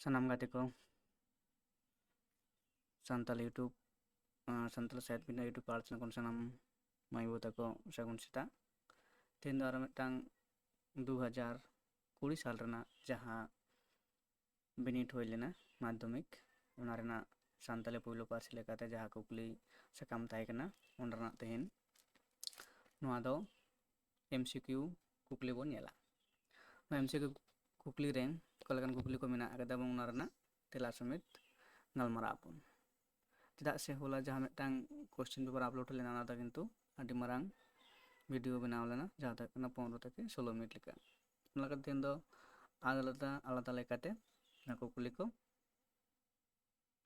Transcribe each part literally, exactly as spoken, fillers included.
ᱥᱟᱱᱟᱢ ᱜᱟᱛᱮ ᱠᱚ, ᱥᱟᱱᱛᱟᱲ YouTube, ᱟᱸ, ᱥᱟᱱᱛᱟᱲ ᱥᱟᱭᱮᱫ ᱵᱤᱱᱟ YouTube ᱯᱟᱲᱦᱟᱣ ᱪᱟᱱᱮᱞ ᱠᱷᱚᱱ ᱥᱟᱱᱟᱢ ᱢᱟᱹᱭ ᱵᱟᱹᱵᱩ ᱛᱟᱠᱚ ᱥᱟᱹᱜᱩᱱ ᱥᱮᱛᱟᱜ᱾ ᱛᱮᱦᱮᱧ ᱫᱚ ᱟᱨᱚ ᱢᱤᱫᱴᱟᱝ ᱫᱩ ᱦᱟᱡᱟᱨ ᱠᱩᱲᱤ ᱥᱟᱞ ᱨᱮᱱᱟᱜ ᱡᱟᱦᱟᱸ ᱵᱤᱱᱤᱰ ᱦᱩᱭ ᱞᱮᱱᱟ ᱢᱟᱫᱽᱫᱷᱚᱢᱤᱠ, ᱚᱱᱟ ᱨᱮᱱᱟᱜ ᱥᱟᱱᱛᱟᱲᱤ ᱯᱩᱭᱞᱩ ᱯᱟᱹᱨᱥᱤ ᱞᱮᱠᱟᱛᱮ ᱡᱟᱦᱟᱸ ᱠᱩᱠᱞᱤ ᱥᱟᱠᱟᱢ ᱛᱟᱦᱮᱸ ᱠᱟᱱᱟ, ᱚᱱᱟ ᱨᱮᱱᱟᱜ ᱛᱮᱦᱮᱧ ᱱᱚᱣᱟ ᱫᱚ MCQ ᱠᱩᱠᱞᱤ ᱵᱚᱱ ᱧᱮᱞᱟ᱾ ᱱᱚᱣᱟ MCQ ᱠᱩᱠᱞᱤ ᱨᱮ ᱚᱠᱟ ᱞᱮᱠᱟᱱ ᱠᱩᱠᱞᱤ ᱠᱚ ᱢᱮᱱᱟᱜ ᱟᱠᱟᱫᱟ ᱮᱵᱚᱝ ᱚᱱᱟ ᱨᱮᱱᱟᱜ ᱛᱮᱞᱟ ᱥᱚᱢᱮᱛ ᱜᱟᱞᱢᱟᱨᱟᱜ ᱟᱵᱚᱱ᱾ ᱪᱮᱫᱟᱜ ᱥᱮ ᱦᱚᱞᱟ ᱡᱟᱦᱟᱸ ᱢᱤᱫᱴᱟᱝ question paper upload ᱞᱮᱱᱟ, ᱚᱱᱟ ᱫᱚ ᱠᱤᱱᱛᱩ ᱟᱹᱰᱤ ᱢᱟᱨᱟᱝ video ᱵᱮᱱᱟᱣ ᱞᱮᱱᱟ, ᱡᱟᱦᱟᱸ ᱫᱚ ᱦᱩᱭᱩᱜ ᱠᱟᱱᱟ ᱯᱚᱱᱨᱚ ᱛᱷᱮᱠᱮ ᱥᱳᱞᱳ ᱢᱤᱱᱤᱴ ᱞᱮᱠᱟ᱾ ᱚᱱᱟ ᱞᱮᱠᱟᱛᱮ ᱛᱮᱦᱮᱧ ᱫᱚ ᱟᱞᱟᱫᱟ ᱟᱞᱟᱫᱟ ᱞᱮᱠᱟᱛᱮ ᱚᱱᱟ ᱠᱩᱠᱞᱤ ᱠᱚ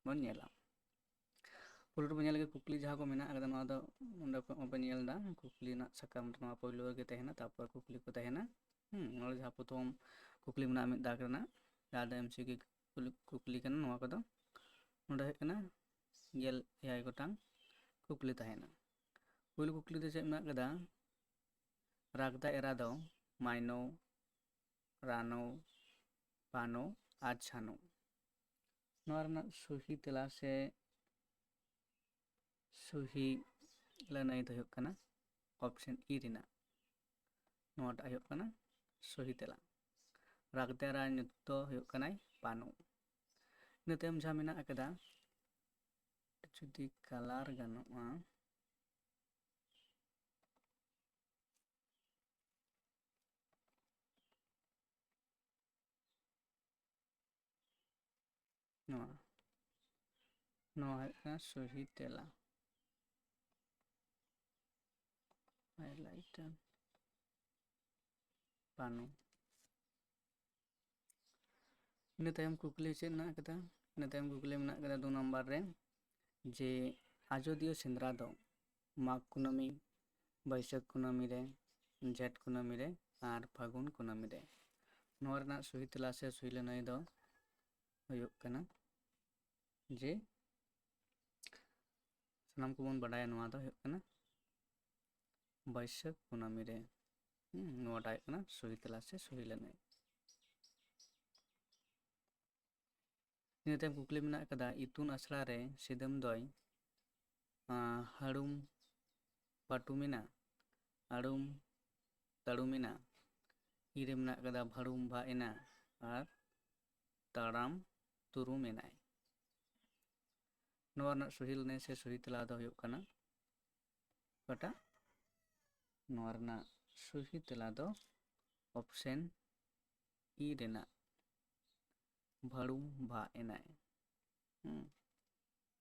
ᱵᱚᱱ ᱧᱮᱞᱟ᱾ ᱯᱩᱭᱞᱩ ᱨᱮᱵᱚᱱ ᱧᱮᱞ ᱞᱮᱜᱮ ᱠᱩᱠᱞᱤ ᱡᱟᱦᱟᱸ ᱠᱚ ᱢᱮᱱᱟᱜ ᱟᱠᱟᱫᱟ, ᱱᱚᱣᱟ ᱫᱚ ᱱᱚᱰᱮ ᱠᱷᱚᱱ ᱵᱚᱱ ᱧᱮᱞ ᱮᱫᱟ, ᱠᱩᱠᱞᱤ ᱨᱮᱱᱟᱜ ᱥᱟᱠᱟᱢ ᱨᱮ ᱱᱚᱣᱟ ᱯᱩᱭᱞᱩ ᱨᱮᱜᱮ ᱛᱟᱦᱮᱱᱟ, ᱛᱟᱨᱯᱚᱨ ᱠᱩᱠᱞᱤ ᱠᱚ ᱛᱟᱦᱮᱱᱟ᱾ ᱦᱩᱸ, ᱱᱚᱰᱮ ᱡᱟᱦᱟᱸ ᱯᱨᱚᱛᱷᱚᱢ ᱠᱩᱠᱞᱤ ᱢᱮᱱᱟᱜᱼᱟ ᱢᱤᱫ ᱫᱟᱜᱽ ᱨᱮᱱᱟᱜ, ᱡᱟᱦᱟᱸ ᱫᱚ MCQ ᱠᱩᱠᱞᱤ, ᱠᱩᱠᱞᱤ ᱠᱟᱱᱟ, ᱱᱚᱣᱟ ᱠᱚᱫᱚ ᱱᱚᱰᱮ ᱦᱩᱭᱩᱜ ᱠᱟᱱᱟ ᱜᱮᱞ ᱮᱭᱟᱭ ᱜᱚᱴᱟᱝ ᱠᱩᱠᱞᱤ ᱛᱟᱦᱮᱱᱟ᱾ ᱯᱩᱭᱞᱩ ᱠᱩᱠᱞᱤ ᱫᱚ ᱪᱮᱫ ᱢᱮᱱᱟᱜ ᱠᱟᱫᱟ? ᱨᱟᱜᱽᱫᱟ ᱮᱨᱟ ᱫᱚ ᱢᱟᱭᱱᱚ, ᱨᱟᱱᱚ, ᱯᱟᱱᱚ ᱟᱨ ᱪᱷᱟᱱᱚ᱾ ᱱᱚᱣᱟ ᱨᱮᱱᱟᱜ ᱥᱚᱦᱤ ᱛᱮᱞᱟ ᱥᱮ ᱥᱚᱦᱤ ᱞᱟᱹᱱᱟᱹᱭ ᱫᱚ ᱦᱩᱭᱩᱜ ᱠᱟᱱᱟ option E ᱨᱮᱱᱟᱜ᱾ ᱱᱚᱣᱟᱴᱟᱜ ᱦᱩᱭᱩᱜ ᱠᱟᱱᱟ ᱥᱚᱦᱤ ᱛᱮᱞᱟ᱾ ᱨᱟᱜᱽᱫᱟ ᱮᱨᱟ ᱧᱩᱛᱩᱢ ᱫᱚ ᱦᱩᱭᱩᱜ ᱠᱟᱱᱟᱭ ᱯᱟᱱᱚ᱾ ᱤᱱᱟᱹ ᱛᱟᱭᱚᱢ ᱡᱟᱦᱟᱸ ᱢᱮᱱᱟᱜ ᱟᱠᱟᱫᱟ, ᱡᱩᱫᱤ colour ᱜᱟᱱᱚᱜᱼᱟ, ᱱᱚᱣᱟ, ᱱᱚᱣᱟ ᱦᱩᱭᱩᱜ ᱠᱟᱱᱟ ᱥᱚᱦᱤ ᱛᱮᱞᱟ᱾ Highlighter ᱯᱟᱱᱚ᱾ ᱤᱱᱟᱹ ᱛᱟᱭᱚᱢ ᱠᱩᱠᱞᱤ ᱪᱮᱫ ᱢᱮᱱᱟᱜ ᱠᱟᱫᱟ? ᱤᱱᱟᱹ ᱛᱟᱭᱚᱢ ᱠᱩᱠᱞᱤ ᱢᱮᱱᱟᱜ ᱠᱟᱫᱟ ᱫᱩ ᱱᱟᱢᱵᱟᱨ ᱨᱮ, ᱡᱮ ᱟᱡᱚᱫᱤᱭᱟᱹ ᱥᱮᱸᱫᱽᱨᱟ ᱫᱚ ᱢᱟᱜᱽ ᱠᱩᱱᱟᱹᱢᱤ, ᱵᱟᱹᱭᱥᱟᱹᱠᱷ ᱠᱩᱱᱟᱹᱢᱤ ᱨᱮ, ᱡᱷᱮᱸᱴ ᱠᱩᱱᱟᱹᱢᱤ ᱨᱮ ᱟᱨ ᱯᱷᱟᱹᱜᱩᱱ ᱠᱩᱱᱟᱹᱢᱤ ᱨᱮ᱾ ᱱᱚᱣᱟ ᱨᱮᱱᱟᱜ ᱥᱚᱦᱤ ᱛᱮᱞᱟ ᱥᱮ ᱥᱚᱦᱤ ᱞᱟᱹᱱᱟᱹᱭ ᱫᱚ ᱦᱩᱭᱩᱜ ᱠᱟᱱᱟ ᱡᱮ ᱥᱟᱱᱟᱢ ᱠᱚᱵᱚᱱ ᱵᱟᱰᱟᱭᱟ, ᱱᱚᱣᱟ ᱫᱚ ᱦᱩᱭᱩᱜ ᱠᱟᱱᱟ ᱵᱟᱹᱭᱥᱟᱹᱠᱷ ᱠᱩᱱᱟᱹᱢᱤ ᱨᱮ᱾ ᱦᱩᱸ, ᱱᱚᱣᱟᱴᱟᱜ ᱦᱩᱭᱩᱜ ᱠᱟᱱᱟ ᱥᱚᱦᱤ ᱛᱮᱞᱟ ᱥᱮ ᱥᱚᱦᱤ ᱞᱟᱹᱱᱟᱹᱭ᱾ ᱤᱱᱟᱹ ᱛᱟᱭᱚᱢ ᱠᱩᱠᱞᱤ ᱢᱮᱱᱟᱜ ᱟᱠᱟᱫᱟ, ᱤᱛᱩᱱ ᱟᱥᱲᱟ ᱨᱮ ᱥᱤᱫᱟᱹᱢ ᱫᱚᱭ, ᱟᱸ, ᱦᱟᱹᱲᱩᱢ ᱯᱟᱹᱴᱩᱢ ᱮᱱᱟ, ᱟᱹᱲᱩᱢ ᱛᱟᱹᱲᱩᱢ ᱮᱱᱟ, ᱤ ᱨᱮ ᱢᱮᱱᱟᱜ ᱟᱠᱟᱫᱟ ᱵᱷᱟᱹᱲᱩᱢ ᱵᱷᱟᱜ ᱮᱱᱟ, ᱟᱨ ᱛᱟᱲᱟᱢ ᱛᱩᱨᱩᱢ ᱮᱱᱟᱭ᱾ ᱱᱚᱣᱟ ᱨᱮᱱᱟᱜ ᱥᱚᱦᱤ ᱞᱟᱹᱱᱟᱹᱭ ᱥᱮ ᱥᱚᱦᱤ ᱛᱮᱞᱟ ᱫᱚ ᱦᱩᱭᱩᱜ ᱠᱟᱱᱟ ᱚᱠᱟᱴᱟᱜ? ᱱᱚᱣᱟ ᱨᱮᱱᱟᱜ ᱥᱚᱦᱤ ᱛᱮᱞᱟ ᱫᱚ option E ᱨᱮᱱᱟᱜ ᱵᱷᱟᱹᱲᱩᱢ ᱵᱷᱟᱜ ᱮᱱᱟᱭ᱾ ᱦᱩᱸ,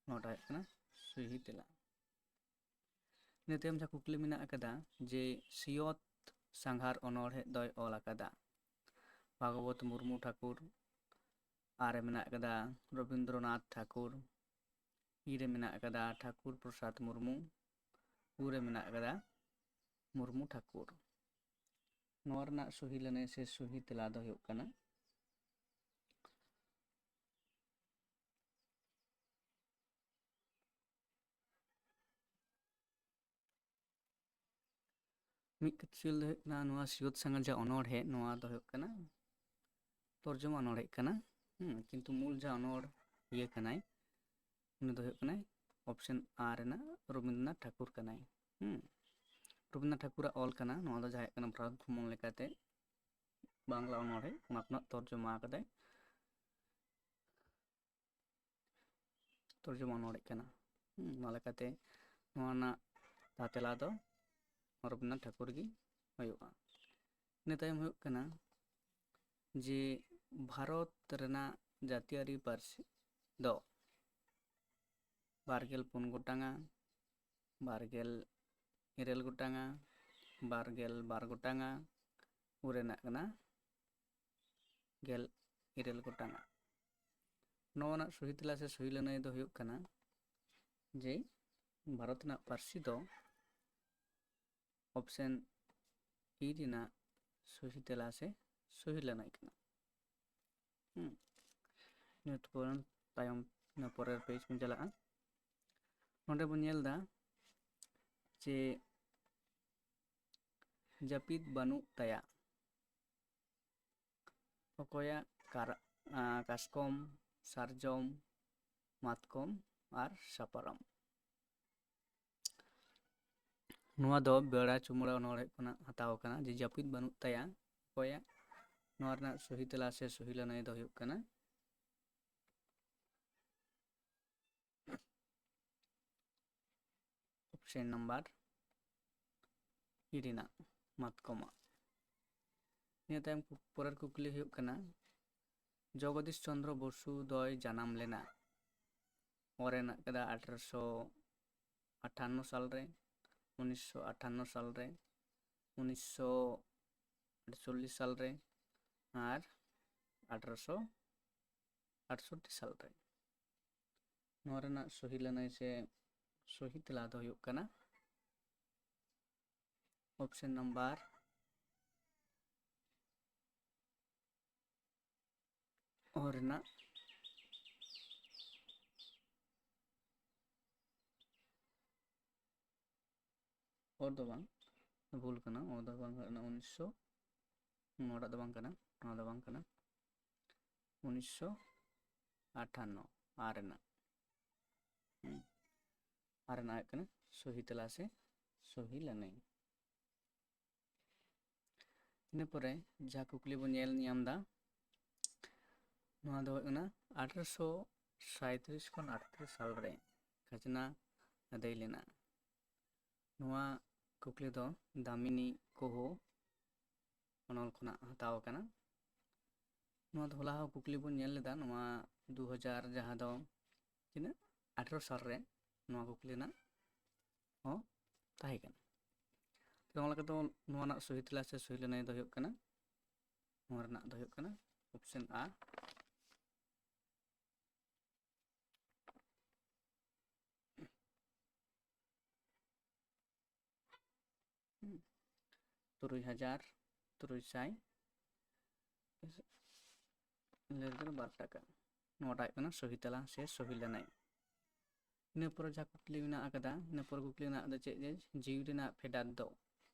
ᱱᱚᱣᱟᱴᱟᱜ ᱦᱩᱭᱩᱜ ᱠᱟᱱᱟ ᱥᱚᱦᱤ ᱛᱮᱞᱟ᱾ ᱤᱱᱟᱹ ᱛᱟᱭᱚᱢ ᱡᱟᱦᱟᱸ ᱠᱩᱠᱞᱤ ᱢᱮᱱᱟᱜ ᱟᱠᱟᱫᱟ ᱡᱮ ᱥᱤᱭᱚᱛ ᱥᱟᱸᱜᱷᱟᱨ ᱚᱱᱚᱬᱦᱮ ᱫᱚᱭ ᱚᱞ ᱟᱠᱟᱫᱟ ᱵᱷᱟᱜᱚᱵᱚᱛ ᱢᱩᱨᱢᱩ ᱴᱷᱟᱠᱩᱨ, ᱟᱨ ᱨᱮ ᱢᱮᱱᱟᱜ ᱟᱠᱟᱫᱟ ᱨᱚᱵᱤᱱᱫᱨᱚᱱᱟᱛᱷ ᱴᱷᱟᱠᱩᱨ, ᱤ ᱨᱮ ᱢᱮᱱᱟᱜ ᱟᱠᱟᱫᱟ ᱴᱷᱟᱠᱩᱨ ᱯᱨᱚᱥᱟᱫᱽ ᱢᱩᱨᱢᱩ, ᱩ ᱨᱮ ᱢᱮᱱᱟᱜ ᱟᱠᱟᱫᱟ ᱢᱩᱨᱢᱩ ᱴᱷᱟᱠᱩᱨ᱾ ᱱᱚᱣᱟ ᱨᱮᱱᱟᱜ ᱥᱚᱦᱤ ᱞᱟᱹᱱᱟᱹᱭ ᱥᱮ ᱥᱚᱦᱤ ᱛᱮᱞᱟ ᱫᱚ ᱦᱩᱭᱩᱜ ᱠᱟᱱᱟ ᱢᱤᱫ ᱠᱟᱛᱷᱟ ᱫᱚ ᱦᱩᱭᱩᱜ ᱠᱟᱱᱟ, ᱱᱚᱣᱟ ᱥᱤᱭᱚᱛ ᱥᱟᱸᱜᱷᱟᱨ ᱡᱟᱦᱟᱸ ᱚᱱᱚᱬᱦᱮ, ᱱᱚᱣᱟ ᱫᱚ ᱦᱩᱭᱩᱜ ᱠᱟᱱᱟ ᱛᱚᱨᱡᱚᱢᱟ ᱚᱱᱚᱬᱦᱮ ᱠᱟᱱᱟ᱾ ᱦᱩᱸ, ᱠᱤᱱᱛᱩ ᱢᱩᱞ ᱡᱟᱦᱟᱸ ᱚᱱᱚᱬᱦᱤᱭᱟᱹ ᱠᱟᱱᱟᱭ, ᱩᱱᱤ ᱫᱚ ᱦᱩᱭᱩᱜ ᱠᱟᱱᱟᱭ option A ᱨᱮᱱᱟᱜ ᱨᱚᱵᱤᱱᱫᱨᱚᱱᱟᱛᱷ ᱴᱷᱟᱠᱩᱨ ᱠᱟᱱᱟᱭ᱾ ᱦᱩᱸ, ᱨᱚᱵᱤᱱᱫᱨᱚᱱᱟᱛᱷ ᱴᱷᱟᱠᱩᱨᱟᱜ ᱚᱞ ᱠᱟᱱᱟ, ᱱᱚᱣᱟ ᱫᱚ ᱡᱟᱦᱟᱸ ᱦᱩᱭᱩᱜ ᱠᱟᱱᱟ ᱵᱷᱟᱨᱚᱛ ᱵᱷᱨᱚᱢᱚᱱ ᱞᱮᱠᱟᱛᱮ ᱵᱟᱝᱞᱟ ᱚᱱᱚᱬᱦᱮ, ᱚᱱᱟ ᱠᱷᱚᱱᱟᱜ ᱛᱚᱨᱡᱚᱢᱟ ᱟᱠᱟᱫᱟᱭ᱾ ᱛᱚᱨᱡᱚᱢᱟ ᱚᱱᱚᱬᱦᱮ ᱠᱟᱱᱟ᱾ ᱦᱩᱸ, ᱚᱱᱟ ᱞᱮᱠᱟᱛᱮ ᱱᱚᱣᱟ ᱨᱮᱱᱟᱜ ᱛᱟ ᱛᱮᱞᱟ ᱫᱚ ᱨᱚᱵᱤᱱᱫᱨᱚᱱᱟᱛᱷ ᱴᱷᱟᱹᱠᱩᱨ ᱜᱮ ᱦᱩᱭᱩᱜᱼᱟ᱾ ᱤᱱᱟᱹ ᱛᱟᱭᱚᱢ ᱦᱩᱭᱩᱜ ᱠᱟᱱᱟ ᱡᱮ ᱵᱷᱟᱨᱚᱛ ᱨᱮᱱᱟᱜ ᱡᱟᱹᱛᱤᱭᱟᱹᱨᱤ ᱯᱟᱹᱨᱥᱤ ᱫᱚ ᱵᱟᱨᱜᱮᱞ ᱯᱩᱱ ᱜᱚᱴᱟᱝᱟ, ᱵᱟᱨᱜᱮᱞ ᱤᱨᱟᱹᱞ ᱜᱚᱴᱟᱝᱟ, ᱵᱟᱨᱜᱮᱞ ᱵᱟᱨ ᱜᱚᱴᱟᱝᱟ, ᱩ ᱨᱮᱱᱟᱜ ᱠᱟᱱᱟ ᱜᱮᱞ ᱤᱨᱟᱹᱞ ᱜᱚᱴᱟᱝᱟ᱾ ᱱᱚᱣᱟ ᱨᱮᱱᱟᱜ ᱥᱚᱦᱤ ᱛᱮᱞᱟ ᱥᱮ ᱥᱚᱦᱤ ᱞᱟᱹᱱᱟᱹᱭ ᱫᱚ ᱦᱩᱭᱩᱜ ᱠᱟᱱᱟ ᱡᱮ ᱵᱷᱟᱨᱚᱛ ᱨᱮᱱᱟᱜ ᱯᱟᱹᱨᱥᱤ ᱫᱚ option E ᱨᱮᱱᱟᱜ ᱥᱚᱦᱤ ᱛᱮᱞᱟ ᱥᱮ ᱥᱚᱦᱤ ᱞᱟᱹᱱᱟᱹᱭ ᱠᱟᱱᱟ᱾ ᱦᱩᱸ᱾ ᱱᱤᱛ ᱯᱚᱨᱮᱱ ᱛᱟᱭᱚᱢ, ᱤᱱᱟᱹ ᱯᱚᱨᱮᱨ page ᱵᱚᱱ ᱪᱟᱞᱟᱜᱼᱟ᱾ ᱱᱚᱰᱮ ᱵᱚᱱ ᱧᱮᱞ ᱮᱫᱟ ᱡᱮ ᱡᱟᱹᱯᱤᱫ ᱵᱟᱹᱱᱩᱜ ᱛᱟᱭᱟ᱾ ᱚᱠᱚᱭᱟᱜ ᱠᱟᱨ-, ᱟᱸ, ᱠᱟᱥᱠᱚᱢ ᱥᱟᱨᱡᱚᱢ, ᱢᱟᱛᱠᱚᱢ ᱟᱨ ᱥᱟᱯᱟᱨᱚᱢ᱾ ᱱᱚᱣᱟ ᱫᱚ ᱵᱮᱲᱟ ᱪᱩᱢᱟᱹᱲᱟ ᱚᱱᱚᱬᱦᱮ ᱠᱷᱚᱱᱟᱜ ᱦᱟᱛᱟᱣ ᱟᱠᱟᱱᱟ, ᱡᱮ ᱡᱟᱹᱯᱤᱫ ᱵᱟᱹᱱᱩᱜ ᱛᱟᱭᱟ ᱚᱠᱚᱭᱟᱜ᱾ ᱱᱚᱣᱟ ᱨᱮᱱᱟᱜ ᱥᱚᱦᱤ ᱛᱮᱞᱟ ᱥᱮ ᱥᱚᱦᱤ ᱞᱟᱹᱱᱟᱹᱭ ᱫᱚ ᱦᱩᱭᱩᱜ ᱠᱟᱱᱟ ᱚᱯᱥᱮᱱ ᱱᱟᱢᱵᱟᱨ ᱤ ᱨᱮᱱᱟᱜ, ᱢᱟᱛᱠᱚᱢᱟᱜ᱾ ᱱᱤᱭᱟᱹ ᱛᱟᱭᱚᱢ ᱠᱩ-, ᱯᱚᱨᱮᱨ ᱠᱩᱠᱞᱤ ᱦᱩᱭᱩᱜ ᱠᱟᱱᱟ, ᱡᱚᱜᱚᱫᱤᱥ ᱪᱚᱱᱫᱨᱚ ᱵᱚᱥᱩ ᱫᱚᱭ ᱡᱟᱱᱟᱢ ᱞᱮᱱᱟ᱾ ᱚᱨ ᱦᱮᱱᱟᱜ ᱠᱟᱫᱟ ᱟᱴᱷᱨᱚᱥᱚ ᱟᱴᱷᱟᱱᱱᱚ ᱥᱟᱞ ᱨᱮ, ᱩᱱᱤᱥᱥᱚ ᱟᱴᱷᱟᱱᱱᱚ ᱥᱟᱞ ᱨᱮ, ᱩᱱᱤᱥᱥᱚ ᱟᱴᱪᱚᱞᱞᱤᱥ ᱥᱟᱞ ᱨᱮ ᱟᱨ ᱟᱴᱷᱨᱚᱥᱚ ᱟᱴᱥᱚᱴᱴᱤ ᱥᱟᱞ ᱨᱮ᱾ ᱱᱚᱣᱟ ᱨᱮᱱᱟᱜ ᱥᱚᱦᱤ ᱞᱟᱹᱱᱟᱹᱭ ᱥᱮ ᱥᱚᱦᱤ ᱛᱮᱞᱟ ᱫᱚ ᱦᱩᱭᱩᱜ ᱠᱟᱱᱟ ᱚᱯᱥᱮᱱ ᱱᱟᱢᱵᱟᱨ ᱚ ᱨᱮᱱᱟᱜ ᱚ ᱫᱚ ᱵᱟᱝ, ᱵᱷᱩᱞ ᱠᱟᱱᱟ, ᱚ ᱫᱚ ᱵᱟᱝ ᱠᱟᱱᱟ, ᱩᱱᱤᱥᱥᱚ, ᱱᱚᱣᱟᱴᱟᱜ ᱫᱚ ᱵᱟᱝ ᱠᱟᱱᱟ, ᱱᱚᱣᱟ ᱫᱚ ᱵᱟᱝ ᱠᱟᱱᱟ, ᱩᱱᱤᱥᱥᱚ ᱟᱴᱷᱟᱱᱱᱚ, ᱟᱨ ᱨᱮᱱᱟᱜ, ᱦᱩᱸ, ᱟᱨ ᱨᱮᱱᱟᱜ ᱦᱩᱭᱩᱜ ᱠᱟᱱᱟ ᱥᱚᱦᱤ ᱛᱮᱞᱟ ᱥᱮ ᱥᱚᱦᱤ ᱞᱟᱹᱱᱟᱹᱭ᱾ ᱤᱱᱟᱹ ᱯᱚᱨᱮ ᱡᱟᱦᱟᱸ ᱠᱩᱠᱞᱤ ᱵᱚᱱ ᱧᱮᱞ ᱧᱟᱢ ᱮᱫᱟ, ᱱᱚᱣᱟ ᱫᱚ ᱦᱩᱭᱩᱜ ᱠᱟᱱᱟ ᱟᱴᱷᱨᱚᱥᱚ ᱥᱟᱸᱭᱛᱨᱤᱥ ᱠᱷᱚᱱ ᱟᱴᱛᱨᱤᱥ ᱥᱟᱞ ᱨᱮ ᱠᱷᱟᱡᱽᱱᱟ ᱟᱹᱫᱟᱹᱭ ᱞᱮᱱᱟ᱾ ᱱᱚᱣᱟ ᱠᱩᱠᱞᱤ ᱫᱚ ᱫᱟᱢᱤᱱᱤ ᱠᱳᱦᱳ ᱚᱱᱚᱞ ᱠᱷᱚᱱᱟᱜ ᱦᱟᱛᱟᱣ ᱟᱠᱟᱱᱟ᱾ ᱱᱚᱣᱟ ᱫᱚ ᱦᱚᱞᱟ ᱦᱚᱸ ᱠᱩᱠᱞᱤ ᱵᱚᱱ ᱧᱮᱞ ᱞᱮᱫᱟ, ᱱᱚᱣᱟ ᱫᱩ ᱦᱟᱡᱟᱨ, ᱡᱟᱦᱟᱸ ᱫᱚ ᱛᱤᱱᱟᱹᱜ, ᱟᱴᱷᱨᱚ ᱥᱟᱞ ᱨᱮ ᱱᱚᱣᱟ ᱠᱩᱠᱞᱤ ᱨᱮᱱᱟᱜ ᱦᱚᱸ ᱛᱟᱦᱮᱸ ᱠᱟᱱᱟ᱾ ᱛᱚ, ᱚᱱᱟ ᱞᱮᱠᱟᱛᱮ ᱱᱚᱣᱟ ᱨᱮᱱᱟᱜ ᱥᱚᱦᱤ ᱛᱮᱞᱟ ᱥᱮ ᱥᱚᱦᱤ ᱞᱟᱹᱱᱟᱹᱭ ᱫᱚ ᱦᱩᱭᱩᱜ ᱠᱟᱱᱟ, ᱱᱚᱣᱟ ᱨᱮᱱᱟᱜ ᱫᱚ ᱦᱩᱭᱩᱜ ᱠᱟᱱᱟ ᱚᱯᱥᱮᱱ ᱟ, ᱛᱩᱨᱩᱭ ᱦᱟᱡᱟᱨ ᱛᱩᱨᱩᱭ ᱥᱟᱭ ᱞᱮᱱ ᱨᱮ ᱵᱟᱨ ᱴᱟᱠᱟ᱾ ᱱᱚᱣᱟᱴᱟᱜ ᱦᱩᱭᱩᱜ ᱠᱟᱱᱟ ᱥᱚᱦᱤ ᱛᱮᱞᱟ ᱥᱮ ᱥᱚᱦᱤ ᱞᱟᱹᱱᱟᱹᱭ᱾ ᱤᱱᱟᱹ ᱯᱚᱨᱮ ᱡᱟᱦᱟᱸ ᱠᱩᱠᱞᱤ ᱢᱮᱱᱟᱜ ᱟᱠᱟᱫᱟ, ᱤᱱᱟᱹ ᱯᱚᱨᱮ ᱠᱩᱠᱞᱤ ᱢᱮᱱᱟᱜ ᱟᱠᱟᱫᱟ ᱪᱮᱫ ᱡᱮ ᱡᱤᱣᱤ ᱨᱮᱱᱟᱜ ᱯᱷᱮᱰᱟᱛ ᱫᱚ?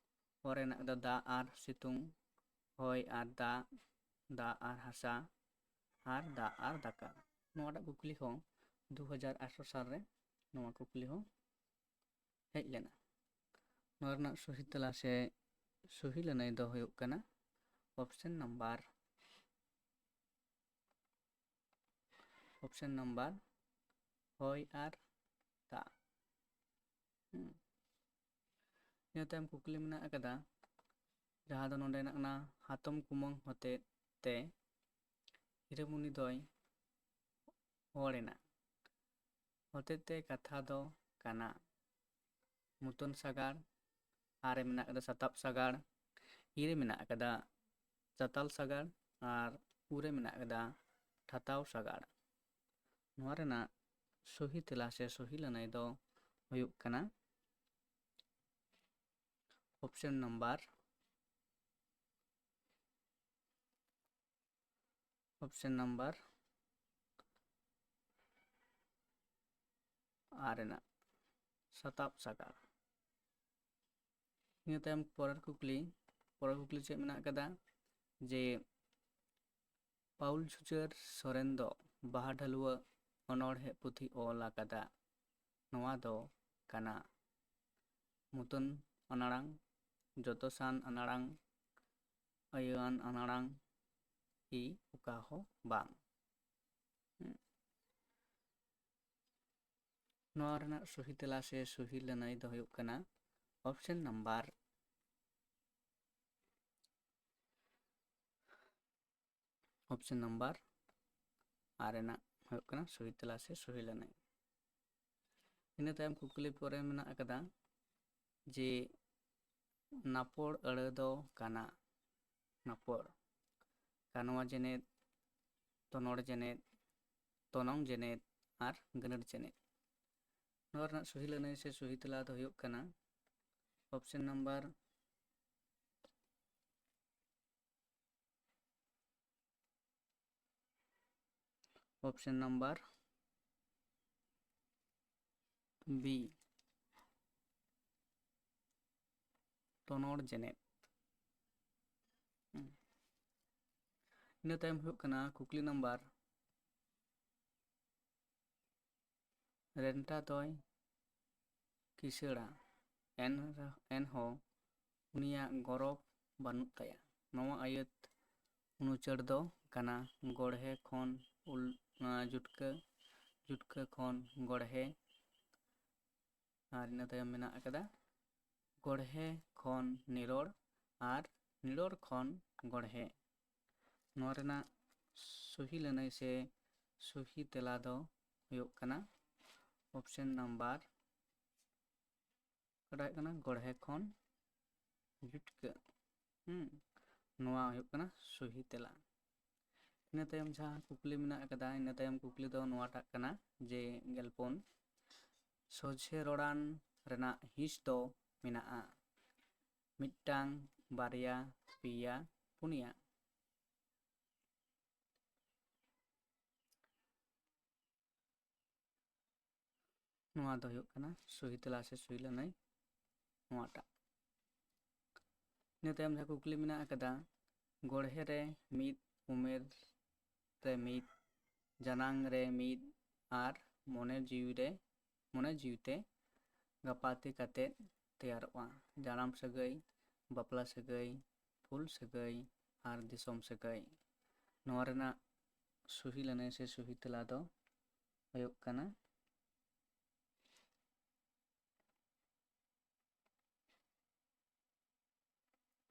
ᱚᱨ ᱨᱮᱱᱟᱜ ᱫᱚ ᱫᱟᱜ ᱟᱨ ᱥᱤᱛᱩᱝ, ᱦᱚᱭ ᱟᱨ ᱫᱟᱜ, ᱫᱟᱜ ᱟᱨ ᱦᱟᱥᱟ, ᱟᱨ ᱫᱟᱜ ᱟᱨ ᱫᱟᱠᱟ᱾ ᱱᱚᱣᱟᱴᱟᱜ ᱠᱩᱠᱞᱤ ᱦᱚᱸ ᱫᱩ ᱦᱟᱡᱟᱨ ᱟᱴᱷᱨᱚ ᱥᱟᱞ ᱨᱮ ᱱᱚᱣᱟ ᱠᱩᱠᱞᱤ ᱦᱚᱸ ᱦᱮᱡ ᱞᱮᱱᱟ᱾ ᱱᱚᱣᱟ ᱨᱮᱱᱟᱜ ᱥᱚᱦᱤ ᱛᱮᱞᱟ ᱥᱮ ᱥᱚᱦᱤ ᱞᱟᱹᱱᱟᱹᱭ ᱫᱚ ᱦᱩᱭᱩᱜ ᱠᱟᱱᱟ ᱚᱯᱥᱮᱱ ᱱᱟᱢᱵᱟᱨ, ᱚᱯᱥᱮᱱ ᱱᱟᱢᱵᱟᱨ ᱦᱚᱭ ᱟᱨ ᱫᱟᱜ᱾ ᱦᱩᱸ᱾ ᱤᱱᱟᱹ ᱛᱟᱭᱚᱢ ᱠᱩᱠᱞᱤ ᱢᱮᱱᱟᱜ ᱟᱠᱟᱫᱟ, ᱡᱟᱦᱟᱸ ᱫᱚ ᱱᱚᱰᱮ ᱢᱮᱱᱟᱜ ᱠᱟᱱᱟ, ᱦᱟᱛᱚᱢ ᱠᱩᱢᱟᱹᱝ ᱦᱚᱛᱮ ᱛᱮ ᱦᱤᱨᱟᱹᱢᱩᱱᱤ ᱫᱚᱭ ᱦᱚᱲ ᱮᱱᱟ᱾ ᱦᱚᱛᱮ ᱛᱮ ᱠᱟᱛᱷᱟ ᱫᱚ ᱠᱟᱱᱟ ᱢᱩᱛᱟᱹᱱ ᱥᱟᱜᱟᱲ, ᱟᱨ ᱨᱮ ᱢᱮᱱᱟᱜ ᱟᱠᱟᱫᱟ ᱥᱟᱛᱟᱵ ᱥᱟᱜᱟᱲ, ᱤ ᱨᱮ ᱢᱮᱱᱟᱜ ᱟᱠᱟᱫᱟ ᱪᱟᱛᱟᱞ ᱥᱟᱜᱟᱲ, ᱟᱨ ᱩ ᱨᱮ ᱢᱮᱱᱟᱜ ᱟᱠᱟᱫᱟ ᱴᱷᱟᱛᱟᱣ ᱥᱟᱜᱟᱲ᱾ ᱱᱚᱣᱟ ᱨᱮᱱᱟᱜ ᱥᱚᱦᱤ ᱛᱮᱞᱟ ᱥᱮ ᱥᱚᱦᱤ ᱞᱟᱹᱱᱟᱹᱭ ᱫᱚ ᱦᱩᱭᱩᱜ ᱠᱟᱱᱟ ᱚᱯᱥᱮᱱ ᱱᱟᱢᱵᱟᱨ, ᱚᱯᱥᱮᱱ ᱱᱟᱢᱵᱟᱨ ᱟᱨ ᱨᱮᱱᱟᱜ ᱥᱟᱛᱟᱵ ᱥᱟᱜᱟᱲ᱾ ᱤᱱᱟᱹ ᱛᱟᱭᱚᱢ ᱯᱚᱨᱮᱨ ᱠᱩᱠᱞᱤ, ᱯᱚᱨᱮᱨ ᱠᱩᱠᱞᱤ ᱪᱮᱫ ᱢᱮᱱᱟᱜ ᱟᱠᱟᱫᱟ? ᱡᱮ ᱯᱟᱹᱣᱩᱞ ᱪᱷᱩᱪᱟᱹᱨ ᱥᱚᱨᱮᱱ ᱫᱚ ᱵᱟᱦᱟ ᱰᱷᱟᱹᱞᱩᱣᱟᱹ ᱚᱱᱚᱬᱦᱮ ᱯᱩᱛᱷᱤ ᱚᱞ ᱟᱠᱟᱫᱟ᱾ ᱱᱚᱣᱟ ᱫᱚ ᱠᱟᱱᱟ ᱢᱩᱛᱟᱹᱱ ᱟᱱᱟᱲᱟᱝ, ᱡᱚᱛᱚ ᱥᱟᱱ ᱟᱱᱟᱲᱟᱝ, ᱟᱹᱭᱟᱹᱣᱟᱱ ᱟᱱᱟᱲᱟᱝ, ᱤ ᱚᱠᱟ ᱦᱚᱸ ᱵᱟᱝ᱾ ᱦᱩᱸ᱾ ᱱᱚᱣᱟ ᱨᱮᱱᱟᱜ ᱥᱚᱦᱤ ᱛᱮᱞᱟ ᱥᱮ ᱥᱚᱦᱤ ᱞᱟᱹᱱᱟᱹᱭ ᱫᱚ ᱦᱩᱭᱩᱜ ᱠᱟᱱᱟ ᱚᱯᱥᱮᱱ ᱱᱟᱢᱵᱟᱨ, ᱚᱯᱥᱮᱱ ᱱᱟᱢᱵᱟᱨ ᱟᱨ ᱨᱮᱱᱟᱜ ᱦᱩᱭᱩᱜ ᱠᱟᱱᱟ ᱥᱚᱦᱤ ᱛᱮᱞᱟ ᱥᱮ ᱥᱚᱦᱤ ᱞᱟᱹᱱᱟᱹᱭ᱾ ᱤᱱᱟᱹ ᱛᱟᱭᱚᱢ ᱠᱩᱠᱞᱤ ᱯᱚᱨᱮ ᱢᱮᱱᱟᱜ ᱟᱠᱟᱫᱟ ᱡᱮ ᱱᱟᱯᱚᱲ ᱟᱹᱲᱟᱹ ᱫᱚ ᱠᱟᱱᱟ ᱱᱟᱯᱚᱲ, ᱠᱟᱱᱣᱟ ᱡᱮᱱᱮᱫ, ᱛᱚᱱᱚᱲ ᱡᱮᱱᱮᱫ, ᱛᱚᱱᱚᱝ ᱡᱮᱱᱮᱫ ᱟᱨ ᱜᱟᱹᱱᱟᱹᱨ ᱡᱮᱱᱮᱫ᱾ ᱱᱚᱣᱟ ᱨᱮᱱᱟᱜ ᱥᱚᱦᱤ ᱞᱟᱹᱱᱟᱹᱭ ᱥᱮ ᱥᱚᱦᱤ ᱛᱮᱞᱟ ᱫᱚ ᱦᱩᱭᱩᱜ ᱠᱟᱱᱟ option number, option number B, ᱛᱚᱱᱚᱲ ᱡᱮᱱᱮᱫ᱾ ᱦᱩᱸ᱾ ᱤᱱᱟᱹ ᱛᱟᱭᱚᱢ ᱦᱩᱭᱩᱜ ᱠᱟᱱᱟ ᱠᱩᱠᱞᱤ ᱱᱟᱢᱵᱟᱨ ᱨᱮᱱᱴᱟ ᱫᱚᱭ ᱠᱤᱥᱟᱹᱲᱟ, ᱮᱱ-, ᱮᱱᱦᱚᱸ ᱩᱱᱤᱭᱟᱜ ᱜᱚᱨᱚᱵ ᱵᱟᱹᱱᱩᱜ ᱛᱟᱭᱟ᱾ ᱱᱚᱣᱟ ᱟᱹᱭᱟᱹᱛ ᱩᱱᱩᱪᱟᱹᱲ ᱫᱚ ᱠᱟᱱᱟ ᱜᱚᱲᱦᱮ ᱠᱷᱚᱱ ᱩᱞ-, ᱟᱸ, ᱡᱩᱴᱠᱟᱹ, ᱡᱩᱴᱠᱟᱹ ᱠᱷᱚᱱ ᱜᱚᱲᱦᱮ, ᱟᱨ ᱤᱱᱟᱹ ᱛᱟᱭᱚᱢ ᱢᱮᱱᱟᱜ ᱟᱠᱟᱫᱟ ᱜᱚᱲᱦᱮ ᱠᱷᱚᱱ ᱱᱤᱨᱚᱲ ᱟᱨ ᱱᱤᱨᱚᱲ ᱠᱷᱚᱱ ᱜᱚᱲᱦᱮ᱾ ᱱᱚᱣᱟ ᱨᱮᱱᱟᱜ ᱥᱩᱦᱤ ᱞᱟᱹᱱᱟᱹᱭ ᱥᱮ ᱥᱩᱦᱤ ᱛᱮᱞᱟ ᱫᱚ ᱦᱩᱭᱩᱜ ᱠᱟᱱᱟ option number, ᱚᱠᱟᱴᱟᱜ ᱦᱩᱭᱩᱜ ᱠᱟᱱᱟ ᱜᱚᱲᱦᱮ ᱠᱷᱚᱱ ᱡᱩᱴᱠᱟᱹ᱾ ᱦᱩᱸ, ᱱᱚᱣᱟ ᱦᱩᱭᱩᱜ ᱠᱟᱱᱟ ᱥᱩᱦᱤ ᱛᱮᱞᱟ᱾ ᱤᱱᱟᱹ ᱛᱟᱭᱚᱢ ᱡᱟᱦᱟᱸ ᱠᱩᱠᱞᱤ ᱢᱮᱱᱟᱜ ᱟᱠᱟᱫᱟ, ᱤᱱᱟᱹ ᱛᱟᱭᱚᱢ ᱠᱩᱠᱞᱤ ᱫᱚ ᱱᱚᱣᱟᱴᱟᱜ ᱠᱟᱱᱟ ᱡᱮ ᱜᱮᱞᱯᱩᱱ, ᱥᱚᱡᱷᱮ ᱨᱚᱲᱟᱱ ᱨᱮᱱᱟᱜ ᱦᱤᱸᱥ ᱫᱚ ᱢᱮᱱᱟᱜᱼᱟ ᱢᱤᱫᱴᱟᱝ, ᱵᱟᱨᱭᱟ, ᱯᱮᱭᱟ, ᱯᱩᱱᱭᱟ᱾ ᱱᱚᱣᱟ ᱫᱚ ᱦᱩᱭᱩᱜ ᱠᱟᱱᱟ ᱥᱩᱦᱤ ᱛᱮᱞᱟ ᱥᱮ ᱥᱩᱦᱤ ᱞᱟᱹᱱᱟᱹᱭ ᱱᱚᱣᱟᱴᱟᱜ᱾ ᱤᱱᱟᱹ ᱛᱟᱭᱚᱢ ᱡᱟᱦᱟᱸ ᱠᱩᱠᱞᱤ ᱢᱮᱱᱟᱜ ᱟᱠᱟᱫᱟ, ᱜᱚᱲᱦᱮ ᱨᱮ ᱢᱤᱫ, ᱩᱢᱮᱨ ᱨᱮ ᱢᱤᱫ, ᱡᱟᱱᱟᱝ ᱨᱮ ᱢᱤᱫ ᱟᱨ ᱢᱚᱱᱮ ᱡᱤᱣᱤ ᱨᱮ, ᱢᱚᱱᱮ ᱡᱤᱣᱤ ᱛᱮ ᱜᱟᱯᱟᱛᱮ ᱠᱟᱛᱮᱫ ᱛᱮᱭᱟᱨᱚᱜᱼᱟ᱾ ᱡᱟᱱᱟᱢ ᱥᱟᱹᱜᱟᱹᱭ, ᱵᱟᱯᱞᱟ ᱥᱟᱹᱜᱟᱹᱭ, ᱯᱷᱩᱞ ᱥᱟᱹᱜᱟᱹᱭ ᱟᱨ ᱫᱤᱥᱚᱢ ᱥᱟᱹᱜᱟᱹᱭ᱾ ᱱᱚᱣᱟ ᱨᱮᱱᱟᱜ ᱥᱩᱦᱤ ᱞᱟᱹᱱᱟᱹᱭ ᱥᱮ ᱥᱩᱦᱤ ᱛᱮᱞᱟ ᱫᱚ ᱦᱩᱭᱩᱜ ᱠᱟᱱᱟ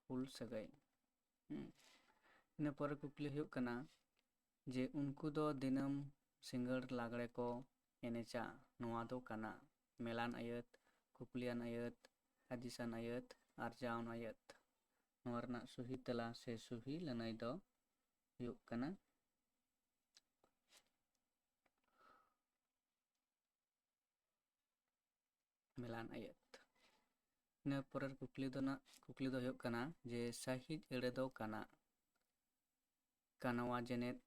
ᱯᱷᱩᱞ ᱥᱟᱹᱜᱟᱹᱭ᱾ ᱦᱩᱸ᱾ ᱤᱱᱟᱹ ᱯᱚᱨᱮ ᱠᱩᱠᱞᱤ ᱦᱩᱭᱩᱜ ᱠᱟᱱᱟ ᱡᱮ ᱩᱱᱠᱩ ᱫᱚ ᱫᱤᱱᱟᱹᱢ ᱥᱤᱸᱜᱟᱹᱲ ᱞᱟᱜᱽᱲᱮ ᱠᱚ ᱮᱱᱮᱡᱟ᱾ ᱱᱚᱣᱟ ᱫᱚ ᱠᱟᱱᱟ ᱢᱮᱞᱟᱱ ᱟᱹᱭᱟᱹᱛ, ᱠᱩᱠᱞᱤᱭᱟᱱ ᱟᱹᱭᱟᱹᱛ, ᱦᱟᱹᱫᱤᱥᱟᱱ ᱟᱹᱭᱟᱹᱛ, ᱟᱨᱡᱟᱣᱟᱱ ᱟᱹᱭᱟᱹᱛ᱾ ᱱᱚᱣᱟ ᱨᱮᱱᱟᱜ ᱥᱩᱦᱤ ᱛᱮᱞᱟ ᱥᱮ ᱥᱩᱦᱤ ᱞᱟᱹᱱᱟᱹᱭ ᱫᱚ ᱦᱩᱭᱩᱜ ᱠᱟᱱᱟ ᱢᱮᱞᱟᱱ ᱟᱹᱭᱟᱹᱛ᱾ ᱤᱱᱟᱹ ᱯᱚᱨᱮᱨ ᱠᱩᱠᱞᱤ ᱫᱚ ᱱᱟᱜ, ᱠᱩᱠᱞᱤ ᱫᱚ ᱦᱩᱭᱩᱜ ᱠᱟᱱᱟ ᱡᱮ ᱥᱟᱹᱦᱤᱡ ᱟᱹᱲᱟᱹ ᱫᱚ ᱠᱟᱱᱟ ᱠᱟᱱᱟᱣᱟ ᱡᱮᱱᱮᱫ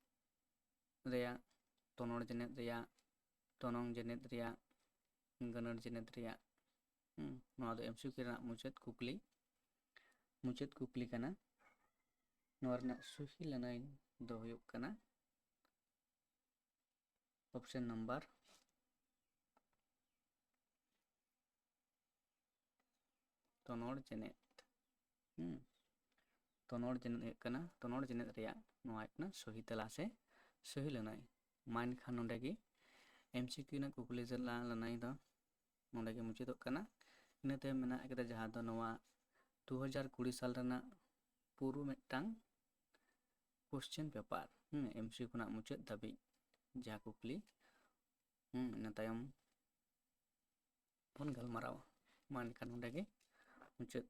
ᱨᱮᱭᱟᱜ, ᱛᱚᱱᱚᱲ ᱡᱮᱱᱮᱫ ᱨᱮᱭᱟᱜ, ᱛᱚᱱᱚᱝ ᱡᱮᱱᱮᱫ ᱨᱮᱭᱟᱜ, ᱜᱟᱹᱱᱟᱹᱲ ᱡᱮᱱᱮᱫ ᱨᱮᱭᱟᱜ᱾ ᱦᱩᱸ, ᱱᱚᱣᱟ ᱫᱚ ᱮᱢᱥᱤᱠᱤᱭᱩ ᱨᱮᱱᱟᱜ ᱢᱩᱪᱟᱹᱫ ᱠᱩᱠᱞᱤ, ᱢᱩᱪᱟᱹᱫ ᱠᱩᱠᱞᱤ ᱠᱟᱱᱟ᱾ ᱱᱚᱣᱟ ᱨᱮᱱᱟᱜ ᱥᱩᱦᱤ ᱞᱟᱹᱱᱟᱹᱭ ᱫᱚ ᱦᱩᱭᱩᱜ ᱠᱟᱱᱟ option number ᱛᱚᱱᱚᱲ ᱪᱮᱱᱮᱫ᱾ ᱦᱩᱸ, ᱛᱚᱱᱚᱲ ᱪᱮᱱᱮᱫ ᱦᱩᱭᱩᱜ ᱠᱟᱱᱟ, ᱛᱚᱱᱚᱲ ᱪᱮᱱᱮᱫ ᱨᱮᱭᱟᱜ ᱱᱚᱣᱟ ᱦᱩᱭᱩᱜ ᱠᱟᱱᱟ ᱥᱚᱦᱤ ᱛᱮᱞᱟ ᱥᱮ ᱥᱚᱦᱤ ᱞᱟᱹᱱᱟᱹᱭ᱾ ᱢᱟ ᱮᱱᱠᱷᱟᱱ ᱱᱚᱰᱮ ᱜᱮ ᱮᱢ ᱥᱤ ᱠᱤᱭᱩ ᱨᱮᱱᱟᱜ ᱠᱩᱠᱞᱤ ᱛᱮᱞᱟ ᱞᱟᱹᱱᱟᱹᱭ ᱫᱚ ᱱᱚᱰᱮ ᱜᱮ ᱢᱩᱪᱟᱹᱫᱚᱜ ᱠᱟᱱᱟ᱾ ᱤᱱᱟᱹ ᱛᱟᱭᱚᱢ ᱢᱮᱱᱟᱜ ᱠᱟᱫᱟ ᱡᱟᱦᱟᱸ ᱫᱚ ᱱᱚᱣᱟ ᱫᱩ ᱦᱟᱡᱟᱨ ᱠᱩᱲᱤ ᱥᱟᱞ ᱨᱮᱱᱟᱜ ᱯᱩᱨᱩ ᱢᱤᱫᱴᱟᱝ question paper, ᱦᱩᱸ, ᱮᱢ ᱥᱤ ᱠᱤᱭᱩ ᱠᱷᱚᱱᱟᱜ ᱢᱩᱪᱟᱹᱫ ᱫᱷᱟᱹᱵᱤᱡ ᱡᱟᱦᱟᱸ ᱠᱩᱠᱞᱤ, ᱦᱩᱸ, ᱤᱱᱟᱹ ᱛᱟᱭᱚᱢ ᱵᱚᱱ ᱜᱟᱞᱢᱟᱨᱟᱣᱟ᱾ ᱢᱟ ᱮᱱᱠᱷᱟᱱ ᱱᱚᱰᱮ ᱜᱮ ᱢᱩᱪᱟᱹᱫ